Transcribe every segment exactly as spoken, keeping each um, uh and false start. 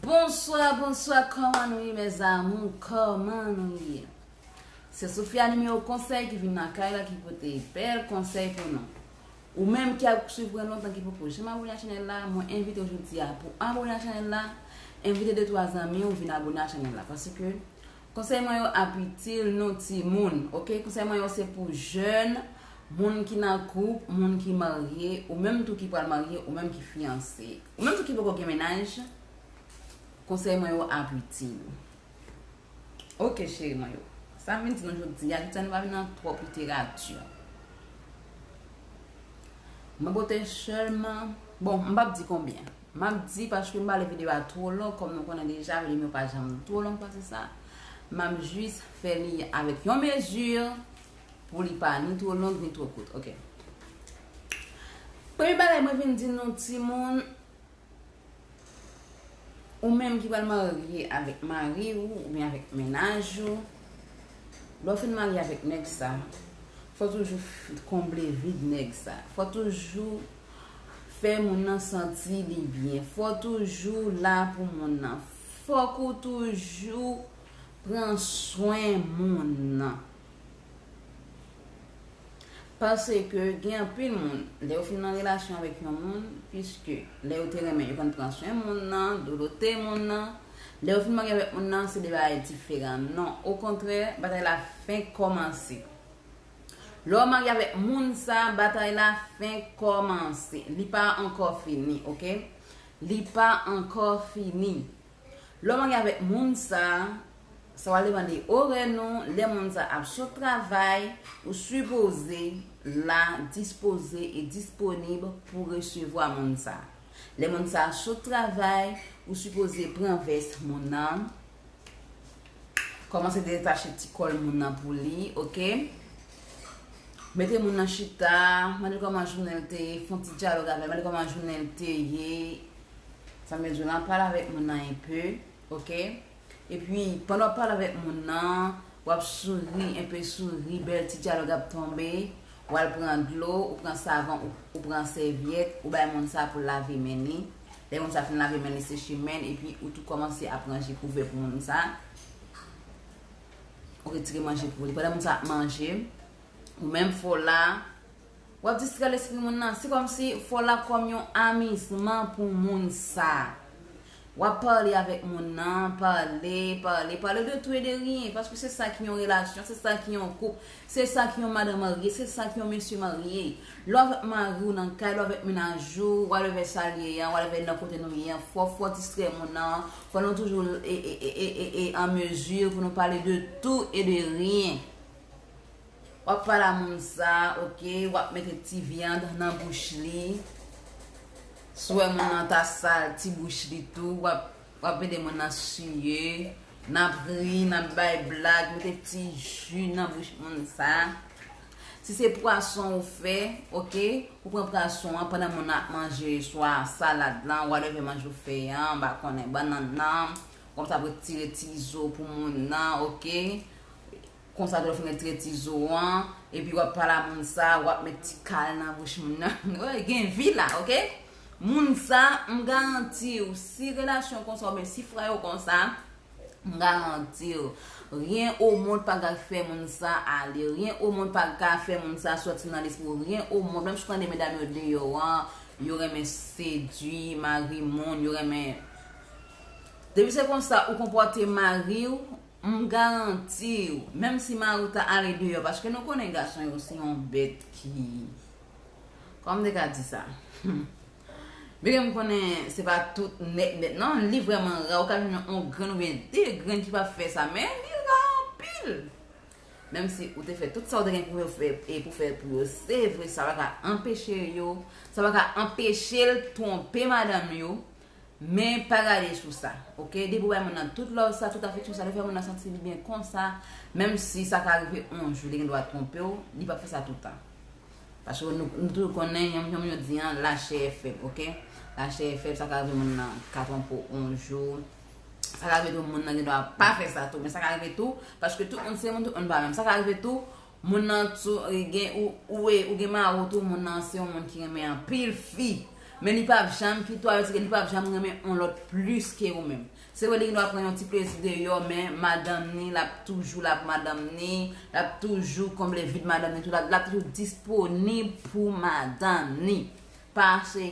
Bonswa, bonswa, kòman nou ye, mes amours? Kòman nou ye? Se Sophia nimewo konsèy ki vin nan kay la, ki pote bèl konsèy pou nou. Ou menm ki ap swiv mwen lontan, ki poko janm abone a chanèl la, mwen envite w jodi a pou abone a chanèl la, envite de twa zanmi w vin abone a chanèl la, paske konsèy mwen yo ap itil nou timoun, oke? Konsèy mwen yo se pou jèn, moun ki nan koup, moun ki marye, ou menm tou ki pral marye, ou menm ki fiyanse, ou menm tou ki poko gen mennaj, konsèy mwen yo ap itil ou. Oke, cheri mwen yo. Sa m vin di nou jodi a, jodi a nou pa vin nan twòp literati. Mwen pote sèlman, bon, m p ap di konbyen. M ap di paske m pale videyo a twò long, kòm nou konnen deja, videyo m yo pa janm twò long pase sa. M ap jis fè li avèk yon mezi pou li pa ni twò long, ni twò kout. Oke. Premye bagay mwen vin di nou timoun, ou menm ki pral marye avèk mari w oubyen avèk mennaj ou, lè w fin marye avèk nèg sa, fò toujou f- konble vid nèg sa. Fò toujou fè moun nan santi li byen. Fò toujou la pou moun nan. Fòk ou toujou pran swen moun nan. Paske gen anpil moun, lè yo fin nan relasyon avèk yon moun, piske lè yo te renmen, yo konn pran swen moun nan, dodote moun nan. Lè yo fin marye avèk moun nan, se de bagay diferan. Non, okontrè, batay la fenk kòmanse. Lè w marye avèk moun sa, batay la fenk kòmanse. Li pa ankò fini, oke? Li pa ankò fini. Lè w marye avèk moun sa, sa va depann de orè nou. Lè moun sa ap sot travay, ou sipoze la, dispoze e disponib pou resevwa moun sa. Lè moun sa sot travay, ou sipoze pran vès moun nan, kòmanse detache ti kòl moun nan pou li, oke? Mete moun nan chita, mande l kòman jounen l te ye, fè yon ti dyalòg avè l, mande l kòman jounen l te ye. Sa m bezwen la, pale avèk moun nan enpe, oke? Epi, pandan w ap pale avèk moun nan, w ap souri, enpe souri, bèl ti dyalòg ap tonbe. W al pran dlo, ou pran savon, ou, ou pran sèvyèt, ou bay moun sa pou l lave men li. Lè moun sa fin lave men li, seche men l, epi ou tou kòmanse ap ranje kouvè pou moun sa. Ou retire manje pou li. Pandan moun sa ap manje, ou menm fò la, w ap distrè lespri moun nan. Se kòmsi fò la kòm yon amizman pou moun sa. W ap pale avèk moun nan, pale, pale, pale de tout e de rien, paske se sa ki yon relasyon, se sa ki yon koup, se sa ki yon madanm marye, se sa ki yon mesye marye. Lè w avèk mari w nan kay, lè w avèk mennaj ou, whatever sa l ye a, whatever nan kote nou ye a, fò, fò distrè moun nan, fò nou toujou e, e, e, e, e, e an mezi pou nou pale de tout e de rien. W ap pale a moun sa, oke, w ap mete ti vyann nan bouch li. Si w wè moun nan ta sal ti bouch li tou, w ap, w ap ede moun nan siye. N ap ri, n ap bay blag, mete ti ji nan bouch moun sa. Si se pwason ou fè, oke, ou pran pwason an pandan moun nan ap manje, swa salad lan, whatever manje ou fè an, m pa konnen, bannann nan, w ap retire ti zo pou moun nan, oke. Konsa, lè w fin retire ti zo an, epi w ap pale a moun sa, w ap met ti kal nan bouch moun nan. Gen vi la, oke? Moun sa, m garanti w, si relasyon konsa, oubyen si frè yo konsa, m garanti w, rien au monde pa ka fè moun sa ale, rien au monde pa ka fè moun sa sòti nan lespri w, rien au monde, menm si w tande medam yo deyò an, yo renmen sedui mari moun, yo renmen. Depi se konsa ou konpòte mari w, m garanti w, menm si mari w ta ale deyò, paske nou konnen gason yo se yon bèt ki, kòman m te ka di sa? Byen ke m konnen se pa tout nèt nèt, non, li vrèman ra, ou ka jwenn yon grenn oubyen de grenn ki p ap fè sa, men li ra anpil. Menm si ou te fè tout sa ou te gen pou yo fè, e pou fè pou yo, se vre, sa pa ka anpeche yo, sa pa ka anpeche l twonpe madanm yo, men pa gade sou sa, oke? Depi w bay moun nan tout love sa, tout afeksyon sa, lè w fè moun nan santi li byen konsa, menm si sa ka rive yon jou, li gen dwa twonpe w, li p ap fè sa toutan. Paske nou, nou tou konnen, yon, yon moun yo di an, lachè fèb, oke? Lachè fèb, sa ka rive moun nan ka twonpe w yon jou. Sa ka rive tou, moun nan gen dwa pa fè sa tou, men sa ka rive tou, paske tout moun se moun, tout moun pa menm. Sa ka rive tou, moun nan tou, e, gen, ou, ou, e, ou gen mari w tou, moun nan se yon moun ki renmen anpil fi. Men li p ap janm kite w, sa vle di ke li p ap janm renmen yon lòt plis ke ou menm. Se vre, li gendwa pran yon ti plezi deyò, men madanm ni, l ap toujou la pou madanm ni, l ap toujou konble vid madanm ni, tou, l ap, l ap toujou disponib pou madanm ni. Paske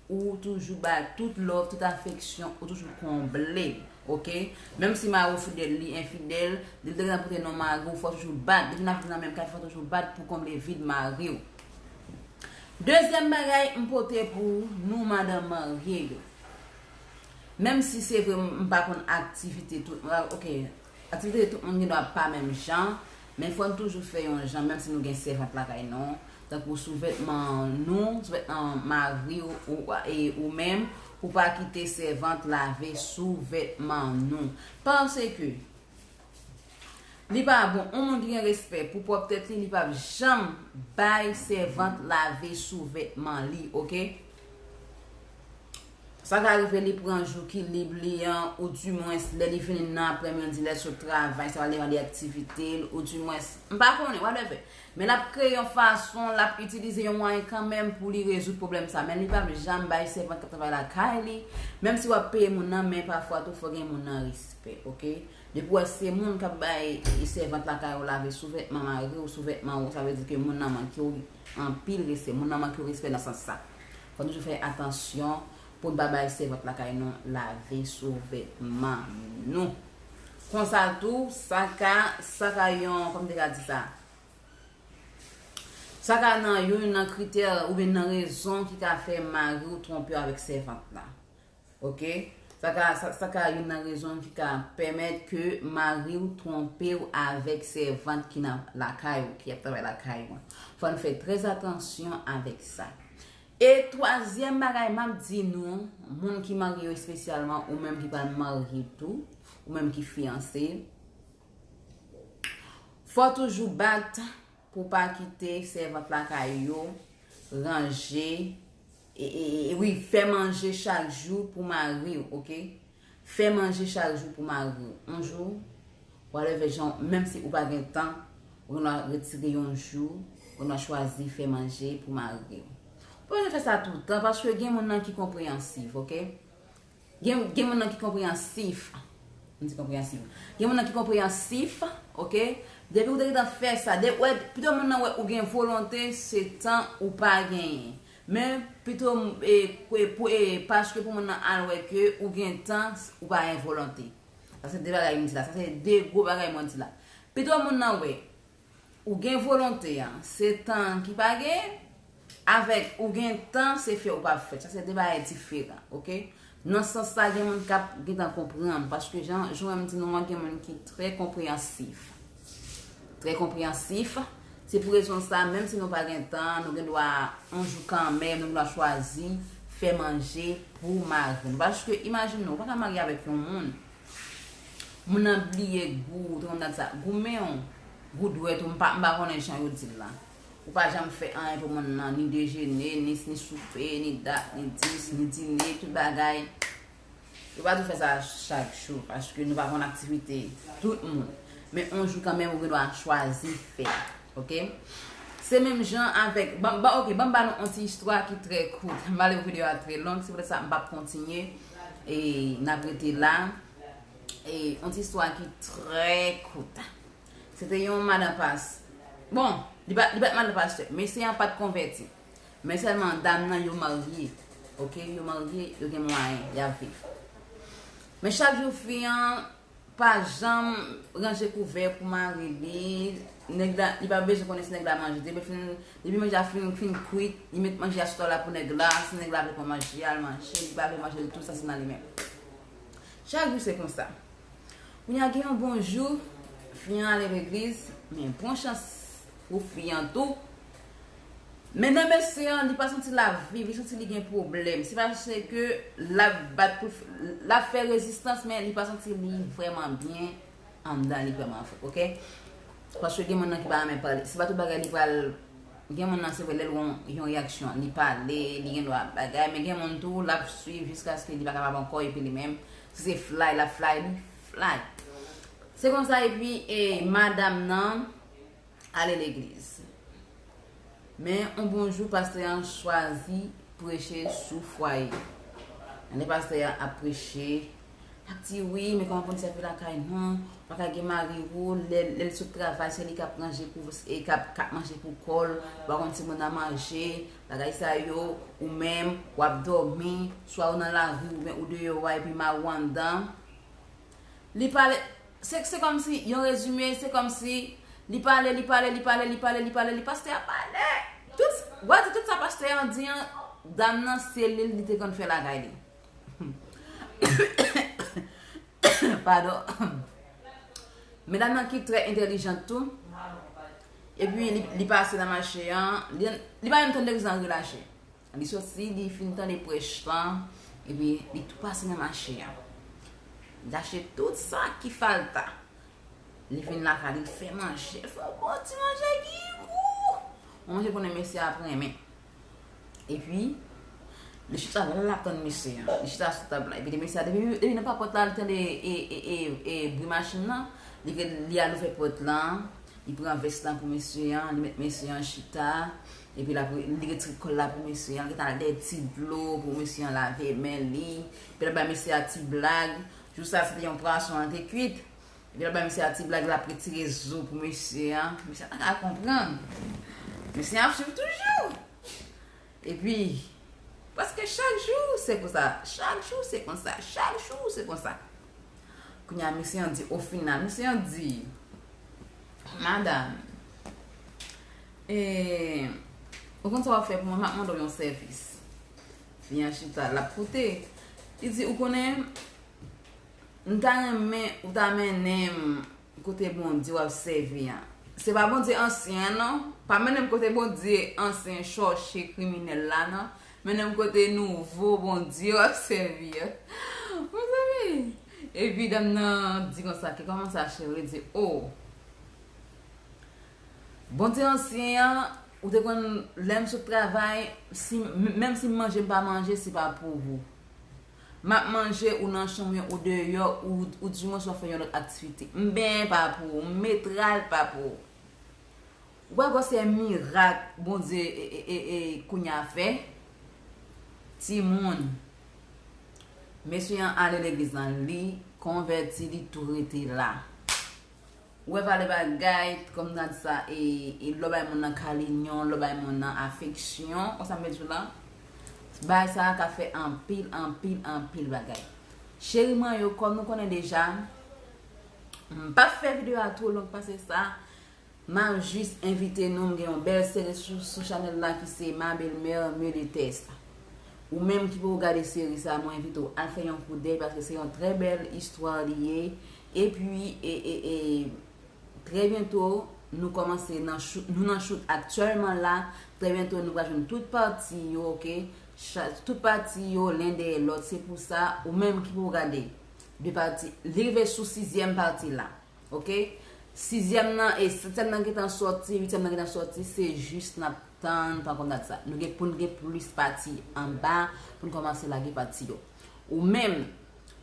ou toujou ba l tout love, tout afeksyon, ou toujou konble l, oke? Menm si mari w fidèl, li enfidèl, li te gentan pote non mari w, fò w toujou bat. Depi n ap viv nan menm kay, fò w toujou bat pou konble vid mari w. Dezyèm bagay m pote pou nou madanm marye yo. Menm si se vre m pa konn aktivite tout, oke, aktivite tout moun gendwa pa menm jan, men fò n toujou fè yon jan, menm si nou gen sèvant lakay nou, tankou souvètman nou, souvètman mari w, ou, e, ou menm, pou pa kite sèvant lave souvètman nou. Paske li pa bon, yon moun ki gen respè pou pwòp tèt li, li p ap janm bay sèvant lave souvètman li, oke? Sa ka rive li pran jou ki lib li an, oudimwens lè li vini nan aprèmidi, lè l sot travay, sa va depann de aktivite l, oudimwens, m pa konnen, whatever. Men l ap kreye yon fason, l ap itilize yon mwayen kanmenm pou li rezoud pwoblèm sa. Men li p ap janm bay sèvant k ap travay lakay li, menm si w ap peye moun nan, men pafwa tou fò gen moun nan respè, oke? Depi w wè se moun k ap bay sèvant lakay ou lave souvètman mari w, souvètman ou, sa vle di ke moun nan manke w anpil respè. Moun nan manke w respè nan sans sa. Fò nou toujou fè atansyon pou n pa bay sèvant lakay nou lave souvètman nou. Konsa tou, sa ka, sa ka yon, kòman m te ka di sa? Sa ka nan youn nan kritè oubyen nan rezon ki ka fè mari w twonpe w avèk sèvant la. Oke? Sa ka, sa, sa ka youn nan rezon ki ka pèmèt ke mari w twonpe w avèk sèvant ki nan lakay ou, ki ap travay lakay ou. Fò n fè trè atansyon avèk sa. E twazyèm bagay m ap di nou, moun ki marye yo espesyalman, ou menm ki pral marye tou, ou menm ki fiyanse, fò toujou bat pou pa kite sèvant lakay yo ranje, e, e, e, wi, fè manje chak jou pou mari w, oke? Fè manje chak jou pou mari w. Yon jou, whatever jan, menm si ou pa gen tan, ou gendwa retire yon jou, ou gendwa chwazi fè manje pou mari w. Ou pa bezwen fè sa toutan, paske gen moun nan ki konpreyansiv, oke? Gen, gen moun nan ki konpreyansif. M di konpreyansif. Gen moun nan ki konpreyansif, oke? Depi ou te gentan fè sa, de, wè, pito moun nan wè ou gen volonte, se tan ou pa genyen. Men, pito, e, pou, pou, e, paske pou moun nan al wè ke ou gen tan, ou pa gen volonte. Sa se de bagay m di la. Sa se de gwo bagay mwen di la. Pito moun nan wè ou gen volonte a, se tan ki pa gen, avèk ou gen tan, se fè ou p ap fè. Sa se de bagay diferan, oke? Nan sans sa, gen moun k ap gentan konprann, paske jan, jan m di nou an, gen moun ki trè konpreyansif. Trè konpreyansif. Se pou rezon sa, menm si nou pa gen tan, nou gen dwa, yon jou kanmenm, nou gen dwa chwazi fè manje pou mari nou. Paske, imajine w, ou pa ka marye avèk yon moun, moun nan bliye gou, ou te konn sa, gou men w, gou dwèt ou, m pa, m pa konnen jan yo di l la. Ou pa janm fè anyen pou moun nan, ni dejene, ni, ni soupe, ni dat, ni dis, ni dine, tout bagay. Yo pa tou fè sa chak jou, paske nou pa konn aktivite tout moun. Men yon jou kanmenm, ou gen dwa chwazi fè, oke? Se menm jan avèk, ban, ban, oke, ban m ba nou yon ti istwa ki trè kout. M pale pou videyo a trè long, se poutèt sa m p ap kontinye, e n ap rete la. E yon ti istwa ki trè kout. Se te yon madan pas-, bon, li pa, li pa t madan pastè, mesye an pa t konvèti. Men sèlman dam nan yo marye. Oke, yo marye, yo gen mwayen, y ap viv. Men chak jou fi an pa janm ranje kouvè pou mari li, nèg la, li pa bezwen konnen si nèg la manje. Depi fin, depi manje a fin, fin kwit, li met manje a sou tab la pou nèg la, si nèg la vle pran manje a, l manje, li pa vle manje, l tou sa se nan li menm. Chak jou se konsa. Kounye a gen yon bon jou, fi an ale legliz, men bon chans pou fi an tou. Men nan mesye an, li pa santi l ap viv, li santi li gen pwoblèm. Se paske l ap bat pou, l ap fè rezistans, men li pa santi li vrèman byen anndan li vrèman vre, oke? Paske gen moun nan ki pa renmen pale. Se pa tout bagay li pral, gen moun nan se vre lè l wè yon, yon reyaksyon, li pale, li gen dwa bagay, men gen moun tou, l ap swiv jiskaske li pa kapab ankò, epi li menm, si se fly, l ap fly, li fly. Se konsa, epi, e, madanm nan ale legliz. Men, yon bon jou, pastè an chwazi preche sou fwaye. Lè pastè a ap preche, l ap di, wi, men kòman pou n sèvi lakay nou, pa ka gen mari ou, lè, lè l sot travay, se li k ap ranje pou, e k ap, k ap manje pou kò l, ou pa konn timoun nan manje, bagay sa yo, ou menm, w ap dòmi, swa ou nan lari, oubyen ou deyò a, epi mari w anndan. Li pale, se, se kòmsi, yon rezime, se kòmsi, li pale, li pale, li pale, li pale, li pale, li pastè a pale. Tout, w a di tout sa pastè an di an, dam nan, se li, li te konn fè lakay li. Padon. Medam nan ki trè entèlijant tou. Epi li, li pase nan mache an, li, li pa menm tann legliz lan, li lache. Li soti, li fin tande prèch lan, epi li tou pase nan mache an. Li achte tout sa ki falta. Li vin lakay, li fè manje, fè yon bon ti manje ki gou. Yon manje konnen mesye a ap renmen. Epi, li chita la, l ap tann mesye an. Li chita sou tab la. Epi, mesye a, depi, depi nan papòt la, li tande e, e, e, e bri machin nan. Li, li al ouvè pòt lan. Li pran vès lan pou mesye an, li met mesye an chita, epi l ap, li retire kòl la pou mesye an, li gentan al dèyè ti dlo pou mesye an lave men li, epi l ap bay mesye a ti blag, jou sa a se te yon pwason an te kwit, epi l ap bay mesye a ti blag, l ap retire zo pou mesye an, mesye an pa ka konprann, mesye an ap swiv toujou. Epi, prèske chak jou, se konsa. Chak jou, se konsa. Chak jou, se konsa. Kounye a, mesye an di, o final, mesye an di, madanm, e, ou konn sa w ap fè pou mwen, m ap mande w yon sèvis. Fi an chita, l ap koute. Li di, ou konnen, m ta renmen ou ta mennen m kote Bondye w ap sèvi an. Se pa Bondye ansyen an non. Pa mennen m kote Bondye ansyen chòche kriminèl la non. Mennen m kote nouvo Bondye w ap sèvi an. Mezanmi. Epi dam nan di konsa, ke kòman sa cheri? Li di, o, Bondye ansyen an, ou te konn lè m sot travay, si, menm si m manje m pa manje, se pa pou ou. M ap manje, ou nan chanm ou, ou deyò, ou, ou dimwens w ap fè yon lòt aktivite. M benyen pa pou ou, m metral pa pou ou. Ou pa kwè se mirak Bondye e, e, e, e, kounye a fè? Timoun, mesye an ale legliz lan, li konvèti, li tou rete la. Ou wè valè bagay, kòm nan di sa, e, e lè w bay moun nan kalinyon, lè w bay moun nan afeksyon, konsa m vle di w la, bagay sa a ka fè anpil, anpil, anpil bagay. Cheri mwen yo, kòm nou konnen deja, m p ap fè videyo a twò long pase sa, m ap jis envite nou, m gen yon bèl seri sou, sou chanèl la ki se Ma belle-mère me déteste. Ou menm ki poko gade seri sa, mwen envite w al fè yon koudèy paske se yon trè bèl istwa li ye. Epi, e, e, e, trè byento, nou kòmanse nan shoot, nou nan shoot aktyèlman la. Trè byento, nou pral jwenn tout pati yo, oke? Cha-, tout pati yo, len dèyè lòt. Se pou sa, ou menm ki poko gade de pati, li rive sou sizyèm pati la. Oke? Sizyèm nan e setyèm nan gentan sòti, uityèm nan gentan sòti, se jis n ap tann, tankou dat sa. Nou gen pou n gen plis pati anba, pou n kòmanse lage pati yo. Ou menm,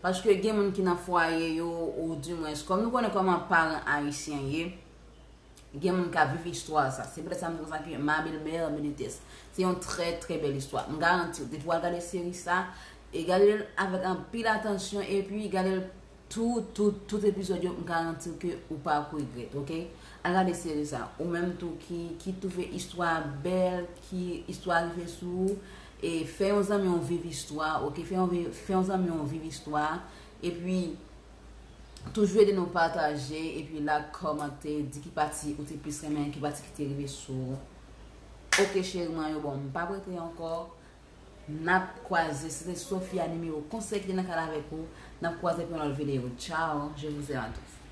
paske gen moun ki nan fwaye yo, ou dimwens, kòm nou konnen kòman paran ayisyen ye, gen moun k ap viv istwa sa. Se poutèt sa m di konsa ke Ma belle-mère me déteste. Se yon trè, trè bèl istwa. M garanti w, depi w al gade seri sa, e gade l avèk anpil atansyon, epi gade l tout, tout, tout epizòd yo, m garanti w ke ou p ap regrèt, oke? Al gade seri sa. Ou menm tou ki, ki twouve istwa a bèl, ki istwa a rive sou ou, e fè yon zanmi w viv istwa a, oke? Fè yon vi-, fè yon zanmi w viv istwa a. Epi, toujou ede nou pataje, epi like, kòmante, di ki pati ou te plis renmen, ki pati ki te rive sou ou. Oke, cheri mwen yo, bon, m p ap rete ankò. N ap kwaze, se te Sofia nimewo konsèy ki te nan kal avèk ou. N ap kwaze pou yon lòt videyo. Ciao, je vous aime à tous.